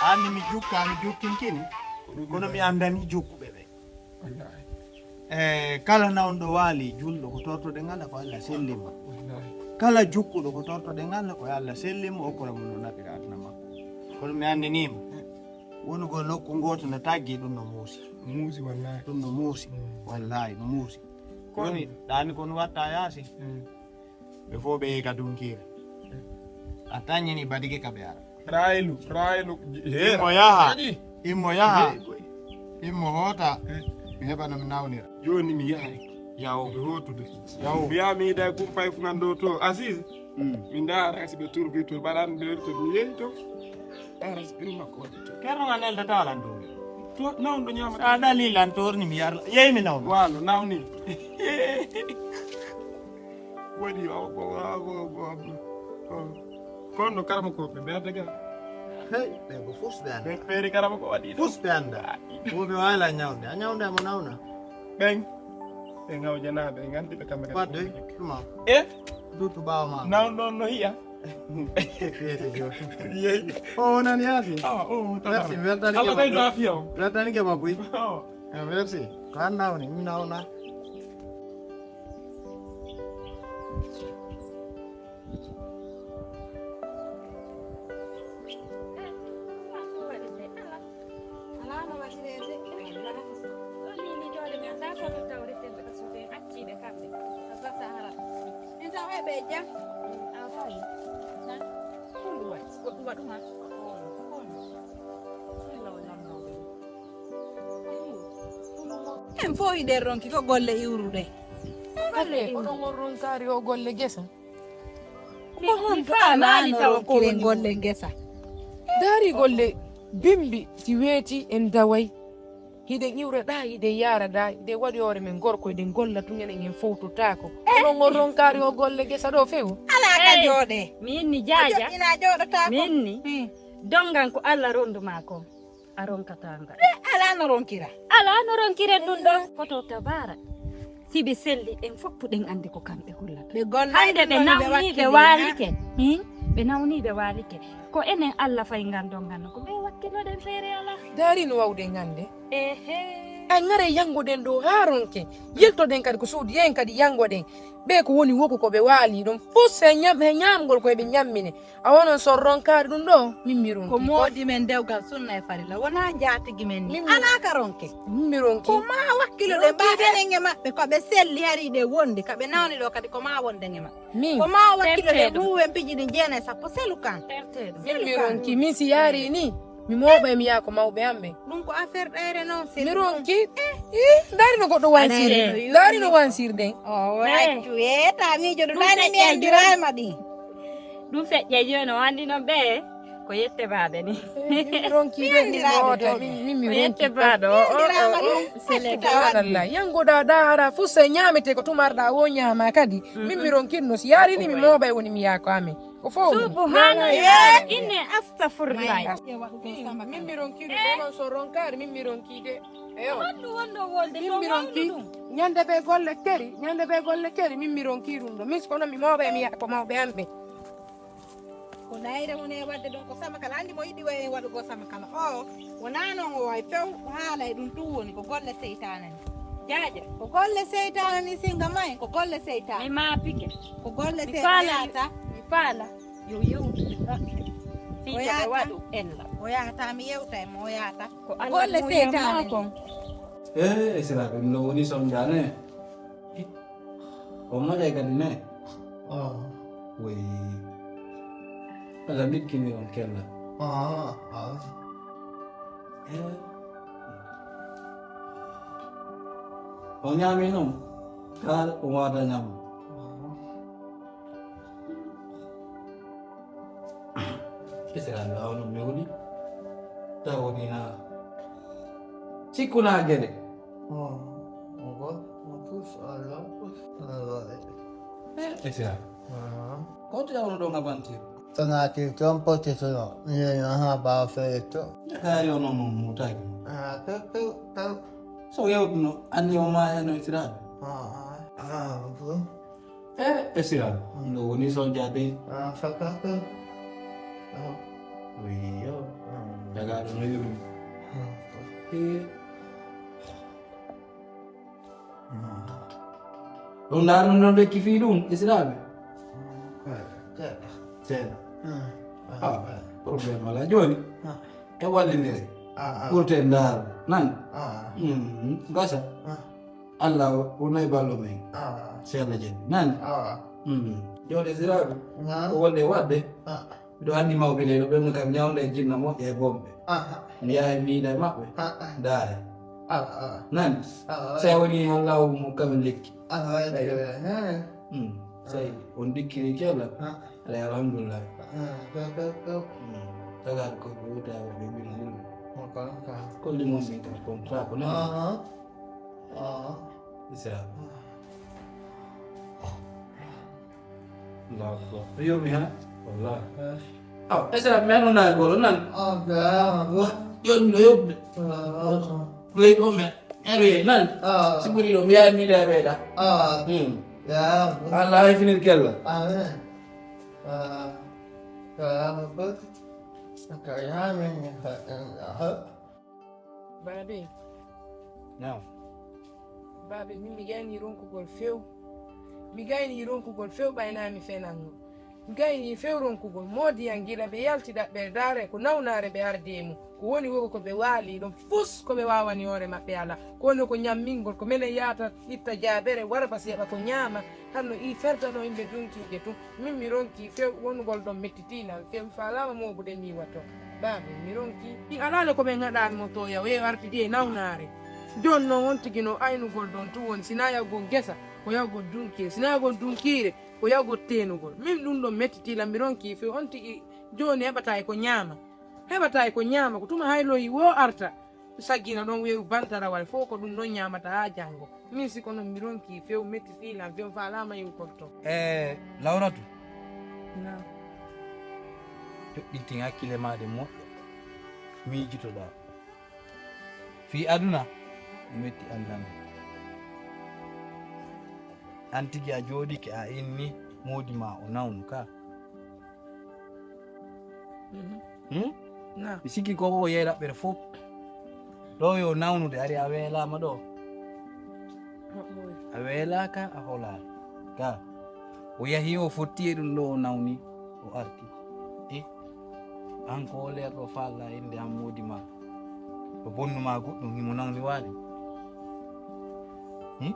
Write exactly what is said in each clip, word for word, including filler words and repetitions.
An mi jukka, mi jukkinkini, kono mi anndani jukkuɓe ɓe. E kala nawɗo waali julɗo ko tortoɗe ngala ko Allah sellima. Kala jukkuɗo ko tortoɗe ngala ko Allah sellima, okkora mo no naɓira aduna makko. Kono mi anndinima, wonugol nokku gooto no taggi, ɗum no muusi. Muusi, wallahi. Ɗum no muusi. Wallahi, no muusi. Kono ɗani kono watta yaasi. Ɓe fof ɓe yehi ka dunkiire. A tañini badike ka ɓe ara. Raylu, raylu. Immo yaha. Immo yaha. Immo hoota. Mi heɓa no mi nawnira. Jooni mi yahay. Yaw. Mi hootude. Yaw. Mi yaha mi yiida e kumpay funan ɗo to Aziz. Mi ndaara si ɓe turbi to, mbaɗan nder to, mi yehi to. Ara si ɓe makko waɗi to. Kerno ma nelda talan ɗum. To nawɗo ñaama. Sa dalilan torni mi yarla. Yehi mi nawno. Walo nawni. Waɗi o, o, o, o, o, o. Kono karama ko ɓe mberde ga. Hey, ɓe ko fus ɓe anda. Ɓe feeri karama ko waɗi ɗo. Fus ɓe anda. Wo ɓe wala ñawde. A ñawde mo nawna. Ɓen. Ɓe ngawjanaaɓe, ɓe nganndi ɓe kamɓe kadi. Wadde, ɗuma. E? Dutu ɓaawo ma. Nawno no hiya. Yeeso jooni. Yeey. O wonani yaasi. Ah, o, tata. Merci, mi weltani ke. Allah ɓeydo afiya o. Weltani ke ma buy. Oh. Eh, merci. Ko an nawni, mi nawna. Alaa no waɗiree de. Ɗo ni miijooɗe men, ndaa ko no tawreten ɓe ka suudu en acciiɓe kamɓe. A basa hara. Min tawa ɓe jam. A fayi. Na? Ko ɗum waɗi? Ko ɗum waɗuma? Ko ɗum. Ko ɗum. Ko ɗum waɗi? En fof hiɗen ronki ko golle iwruɗe. Golle, oɗon on ronkaari o golle gesa? Ko honto alaano ronkire golle ngesa? Daari golle bimbi ti weeti en daway. Hiɗen iwra ɗa, hiɗen yaara ɗa, hiɗen waɗi hoore men gorko, hiɗen golla tun enen en fowtotaako. Onon on ronkaari o golle gesa ɗo few? Alaa ka jooɗe. Mi inni jaaja. Ina jooɗotaako. Mi inni. Hmm. Dongan ko Allah rondu maa ko. A ronkataa ngal. Eh, alaa no ronkira. Alaa no ronkiren ɗum ɗo. Koto tabaara. Si ɓe selli, en fof puɗen annde ko kamɓe gollata. Ɓe golla hannde ɓe nawni ɓe waalike. Hmm? Ɓe nawni ɓe waalike. Ko enen Allah fay nganndon nganno ko ɓe wakkinoɗen feere alaa. Daari no wawɗen hannde. Ehe. Ay, ŋare yanngoɗen ɗo haa ronke. Yiltoɗen kadi ko suudu, yehen kadi yanngoɗen. Ɓe ko woni woku ko ɓe waali ɗon fof, se ñam-, he ñaamgol ko eɓe ñammine. A wonon son ronkaari ɗum ɗo, min mi ronki. Ko moodi men dewgal sunna e farilla, wonaa njaatigi men ni. Min mi alaa ka ronke. Min mi ronki. Ko maa wakkiloɗen ɓa enen e maɓɓe, ko ɓe selli hari ɗe wondi, ka ɓe nawni ɗo kadi ko maa wonden e maɓɓe. Min. Ko maa wakkiloɗen ɗum wen piji ɗin jeenay sappo selu kan. Min mi ronki, min si yaari ni, mi mooɓa e mi yaa ko mawɓe am ɓe. Ɗum ko affaire ɗayre noon, mi ronki. Eh, ndaari no goɗɗo wansiri. Ndaari no wansirde. O accu e ta miijo ɗum ɗaani mi anndiraama ɗi. Ɗum feƴƴe jooni o anndi noon ɓe ko yette baaɓe ni. Min mi ronki de, min mi wota, min, min mi ronki. Yette baaɗo o, o, o, o. Subhanallah. Yangoɗa ɗa hara fof so ñaamete ko tumarɗa o ñaama kadi. Min mi ronki no si yaari ni mi mooɓa e woni mi yaa ko amen. Ko fof. Subhanallah. Inne astafurlah. Min mi ronki ɗum, onon so ronkaari, min mi ronki de. Eyo. Honɗum wonɗo wolde min mi ronki. Ñande ɓe golle keri, ñande ɓe golle keri, min mi ronki ɗum ɗo. Min kono mi mooɓa e mi yaa ko mawɓe am ɓe. Ko ɗayre woni e waɗde ɗum ko sama kala. Anndi mo yiɗi wayi en waɗugol sama kala. O, wonaa noon o wayi few, haala e ɗum tun woni ko golle seytaane ni. Jaaja. Ko golle seytaane ni singa may, ko golle seytaane. Mi maapike. Ko golle seytaane. Mi faala. Yo yewtu. Fii ko ɓe waɗu ella. O yahata, mi yewta e mo, o yahata. Ko Allah golle seytaane kon. Eh, esiraaɓe, ɗum ɗo woni son jaane. O moƴƴay kadi ne. Ah. Woy. Allah mikkini on kella. Ah, ah. Eh. O ñaami noon. Kaal o waada ñaama. Ah. Esiraaɓe, awa no mewni. Taw woni na sikku na gele. Oh, on voit, on pousse à l'homme, pousse à la vallée. Eh, esiraaɓe. Ah. Ko to yawno ɗo ngabantir? Tana ti ton pote to no. Ni na ha ba fe to. Kaari ono mo mutaki. Ah, pe, pe, pe. So yewtuno, anni o ma heno esiraaɓe. Ah, ah. Ah, bon. E esira no woni son jaade. Ah, faka. Ah. Iyo. Dagaaɗo no yurmi. Ɗum ndaar ɗum ɗon lekki fii ɗum, Israaɓe? Seeɗa. Seeɗa. Ah, problème alaa. Jooni, e wallindire. Ɓurte ndaar. Nan? Mm, gasa. Allah wonay ballo men. Seeɗa jeni. Nan? Mm. Jooni, Israaɓe, ko wonde waɗde? Miɗo anndi mawɓe ɓe ɗo, ɓen kam ñawnda e jinna moƴƴa e bonɓe. Mi yahay mi yiida e maɓɓe. Daare. Nan? So a woni han laawol mum kam en lekki. Mm. Sey on dikkiri kela. Alay alhamdulillah. Mm. Tagaade ko ɓe wuta ɓe ɓe ɓe. Kolli mon ɓen kam contrat ko nan? Isa. Allahu Akbar. No yurmi ha? Wallah. Aw, Esra, mi ano na golo nan. Yoni no yobbe. Lay ɗo mi. Ere nan. Si ɓuri ɗo mi yaha mi da ɓeyda. Hmm. Allah hay finir kella. Amen. Baabe, Naam. Baabe, min mi gayni ronkugol few. Mi gayni ronkugol few ɓay na mi fenanno. Mi gayni few ronkugol. Moodi an gila ɓe yalti ɗaɓɓere daare ko nawnaare ɓe ardi e mum. Ko woni wogo ko ɓe waali ɗon fus ko ɓe waawani hoore maɓɓe alaa. Ko woni ko ñammingol ko menen yahata itta jaabere wara basi heɓa ko ñaama. Hanno i ferdano yimɓe dunkiije tun. Min mi ronki few wonugol ɗon mettitii lan. Few mi faalaama mooɓude mi yiwa ton. Baabe, mi ronki. Mi alaano ko ɓen haɗaani mo to yaw, e artidi e nawnaare. Jooni non on tigi no aynugol ɗon tun woni, si naa yahugol gesa, ko yahugol dunkiire. Si naa yahugol dunkiire, ko yahugol teenugol. Min ɗun ɗon mettitii lan, mi ronki few on tigi jooni heɓataa e ko ñaama. Heɓataa e ko ñaama, ko tuma hayloyi wo arta. Saggina ɗon weeru bantarawal fow ko ɗun ɗon ñaamata haa janngo. Min si ko non mi ronki few metti fiilan few faalaama iwgol ton. E Lawratu. Naam. Joɗɗintin hakkille maa ɗen moƴƴo. Miijitoɗaa. Fii aduna, ko metti anndanɗo. An tigi a jooɗike a inni moodi maa o nawnu ka. Mhm. Hmm? Naam. Mi sikki ko o yehi ɗaɓɓere fof. Ɗo yo nawnude, ari a weelaama ɗo. Ɗaɓɓoy. A weelaaka, a holaaka. Ka. O yahi o fotti e ɗum ɗo o nawni, o arti. E, an ko o leerɗo faalla innde an moodi ma. Ko bonnu ma goɗɗum himo nawni waali. Hmm?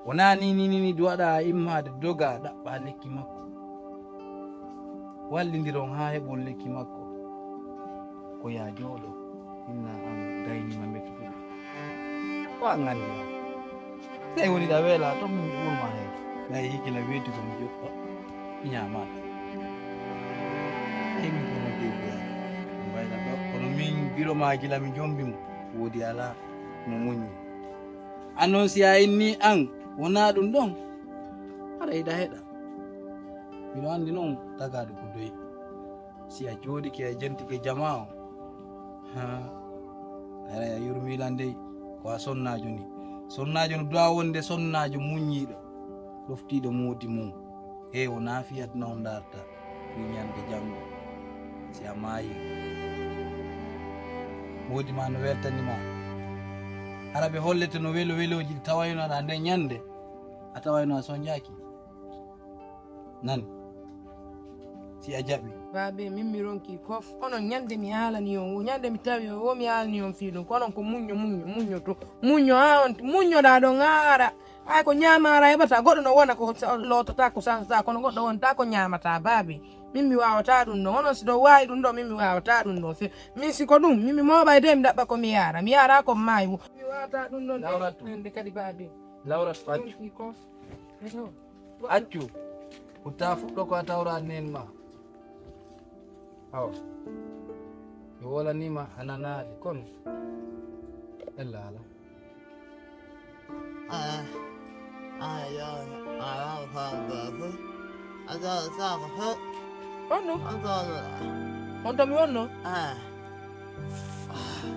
Wonaa ni, ni, ni, ni ɗum waɗa a immaade doga ɗaɓɓa lekki makko. Wallindiron haa heɓon lekki makko. Ko yaa jooɗo, inna an daynima mettude. Ko an anndi ma. Sey woni ɗa weela to min mi ɓurma heen. Ɓay hikila weeti ko mi joɗɗo. Mi ñaamaaka. Ey min ko nodde wiya. Mbayla ɗo. Kono min biro ma gila mi jombi mo. Woodi alaa mo muññi. Annon si a inni an wonaa ɗum ɗon, haray hiɗa heɗa. Miɗo anndi noon tagaaɗo ko doy. Si a jooɗike a jentike jamaa o, haa, haray a yurmii lan dey, ko a sonnaajo ni. Sonnaajo no duwaa wonde sonnaajo muññiiɗo, ɗoftiiɗo moodi mum. He wonaa fiyat noon ndaarta. Fii ñande janngo, si a maayii, moodi ma no weltani ma. Hara ɓe hollete no welo welooji ɗi tawayno aɗa nden ñande, a tawayno a sonjaaki. Nan, si a jaɓi. Baabe, min mi ronki kof, onon ñande mi haalani on, wo ñande mi tawi on, wo mi haalani on fii ɗum, ko onon ko muñño, muñño, muñño to. Muñño haa on, muññoɗaa ɗon haa ara. Ay ko ñaamaara heɓata, goɗɗo no wona ko sa-, lootata, ko sansata, kono goɗɗo wonta ko ñaamata, baabi. Min mi waawata ɗum ɗon. Onon si ɗon waawi ɗum ɗon, min mi waawata ɗum ɗon. Fe-, min si ko ɗum, min mi mooɓay de, mi ɗaɓɓa ko mi yaara. Mi yaara ko maayi wo. Mi waawata ɗum ɗon de. Lawratu. Nande kadi, baabi. Lawratu, accu. Ɗum fi ko. Eto. Accu. Ko ta fuɗɗo ko a tawra nen ma. Awa. Mi wolaniima a nanaali, kono ella alaa. Ah, ah, yo, ah, yo, fa, ba, fu. A do, sa, ko, fu. Honno? A do, on to mi wonno? Ah.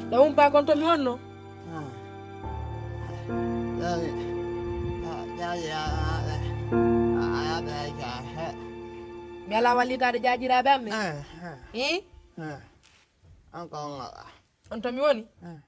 Ɗa umpa kon to mi wonno? Ah. Ya, ya, ya, ya, ya, ya, ya, ya, ya. Mi alaa wallitaade jaajiraaɓe am ɓe. Eh, eh, I? Eh. An ko on ala. On to mi woni? Eh.